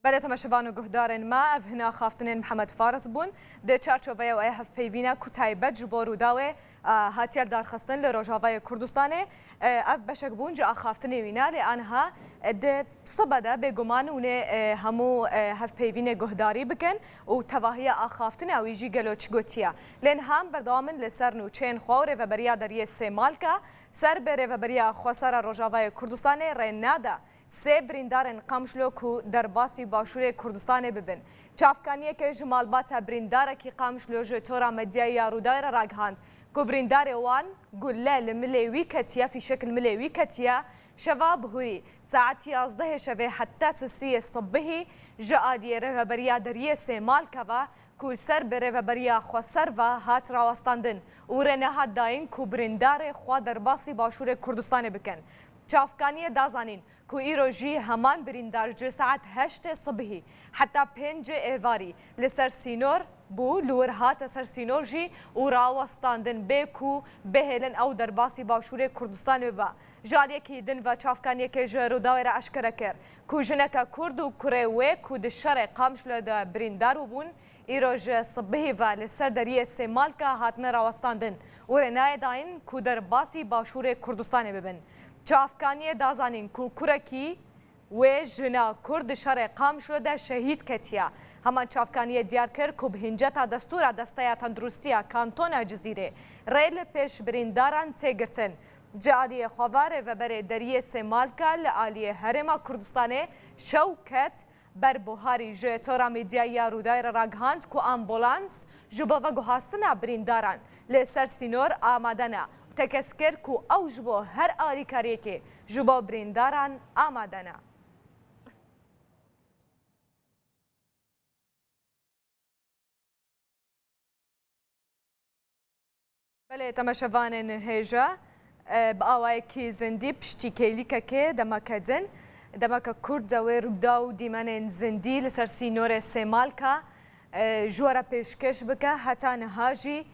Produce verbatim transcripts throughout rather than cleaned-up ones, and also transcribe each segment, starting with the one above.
Belê, temaşevan û guhdarên me, ev hin axaftinên Mihemed Faris bûn. Di çarçoveya wê hevpeyvîna ku taybet ji bo Rûdawê, e, hatiye darxistin li Rojavayê Kurdistanê, e, ev beşek bûn ji axaftinê wî ne, lê aniha, e, di sibe de bêguman hûn ê, e, hemû, e, hevpeyvînê guhdarî bikin û tevahiya axaftina wî jî gelo çi gotiye. Lê niha em berdewam in li ser nûçeyên xwe û Rêveberiya Deriyê Sêmalka ser bi Rêveberiya Xwesera Rojavayê Kurdistanê rê nade sê birîndarên Qamişlo ku derbasî Başûrê Kurdistanê bibin. Çavkaniyeke ji malbata birîndarekî Qamişlo ji tora medyayê ya Rûdawê re ragihand ku birîndarê wan gule li milê wî ketiye, fîşek li milê wî ketiye, şeva bihurî saet yazdehê şevê heta sisiyê sibihî ji aliyê Rêveberiya Deriyê Sêmalka ve ku ser bi Rêveberiya Xweser ve hat rawestandin û rê nehat dayîn ku birîndarê xwe derbasî Başûrê Kurdistanê bikin. Çavkaniyê da zanîn ku îro jî heman birîndar ji saet heştê sibihî heta pêncê êvarî li ser sînor bû, li wir hate ser sînor jî û rawestandin bê ku bihêlin ew derbasî Başûrê Kurdistanê bibe. Ji aliyekî din ve çavkaniyekê ji Rûdawê re eşkere kir ku jineke Kurd û kurê wê ku di şerê Qamişlo de birîndar bûbûn, îro ji sibihî ve li ser deriyê Sêmalka hatine rawestandin û rê nayê dayîn ku derbasî Başûrê Kurdistanê bibin. Çavkaniyê da zanîn ku kurekî wê jina Kurd di şerê Qamişlo de şehîd ketiye. Heman çavkaniyê diyar kir ku bi hinceta destûra Desteya Tenduristiya Kantona Cizîrê rê li pêş birîndaran tê girtin. Ji aliyê xwe ve Rêveberê Deriyê Sêmalka li aliyê Herêma Kurdistanê Şewket Ber Buharî ji Tora Medyayê ya Rûdayê re ragihand ku ambulans ji bo veguhastina birîndaran li ser sînor amade ne û tekez kir ku ew ji bo her alîkariyekê ji bo birîndaran amade ne. Belê, temaşevanên hêja, e, bi awayekî zindî piştî kêlîkekê demeke din, demeke kurt de wê rûdaw û dîmenên zindî li ser sînorê Sêmalka, e, ji we re pêşkêş bike. Heta niha jî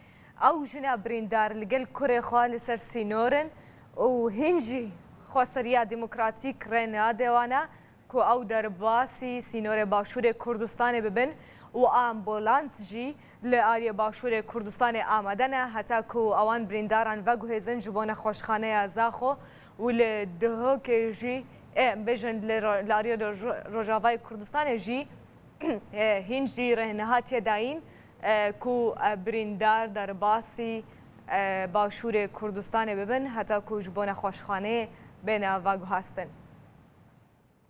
ew jina birîndar li gel kurê xwe li ser sînor in û hîn jî xweseriya demokratîk rê nade wan e ku ew derbasî sînorê Başûrê Kurdistanê bibin û ambulans jî li aliyê Başûrê Kurdistanê amade ne, heta ku ewan birîndaran veguhêzin ji bo nexweşxaneya Zaxo û li Duhokê jî, ê, em bêjin li ro-, li aliyê Roj-, Rojavayê Kurdistanê jî, e, hîn jî rê nehatiye dayîn, e, ku, e, birîndar derbasî, e, Başûrê Kurdistanê bibin, heta ku ji bo nexweşxaneyê bêne veguhastin.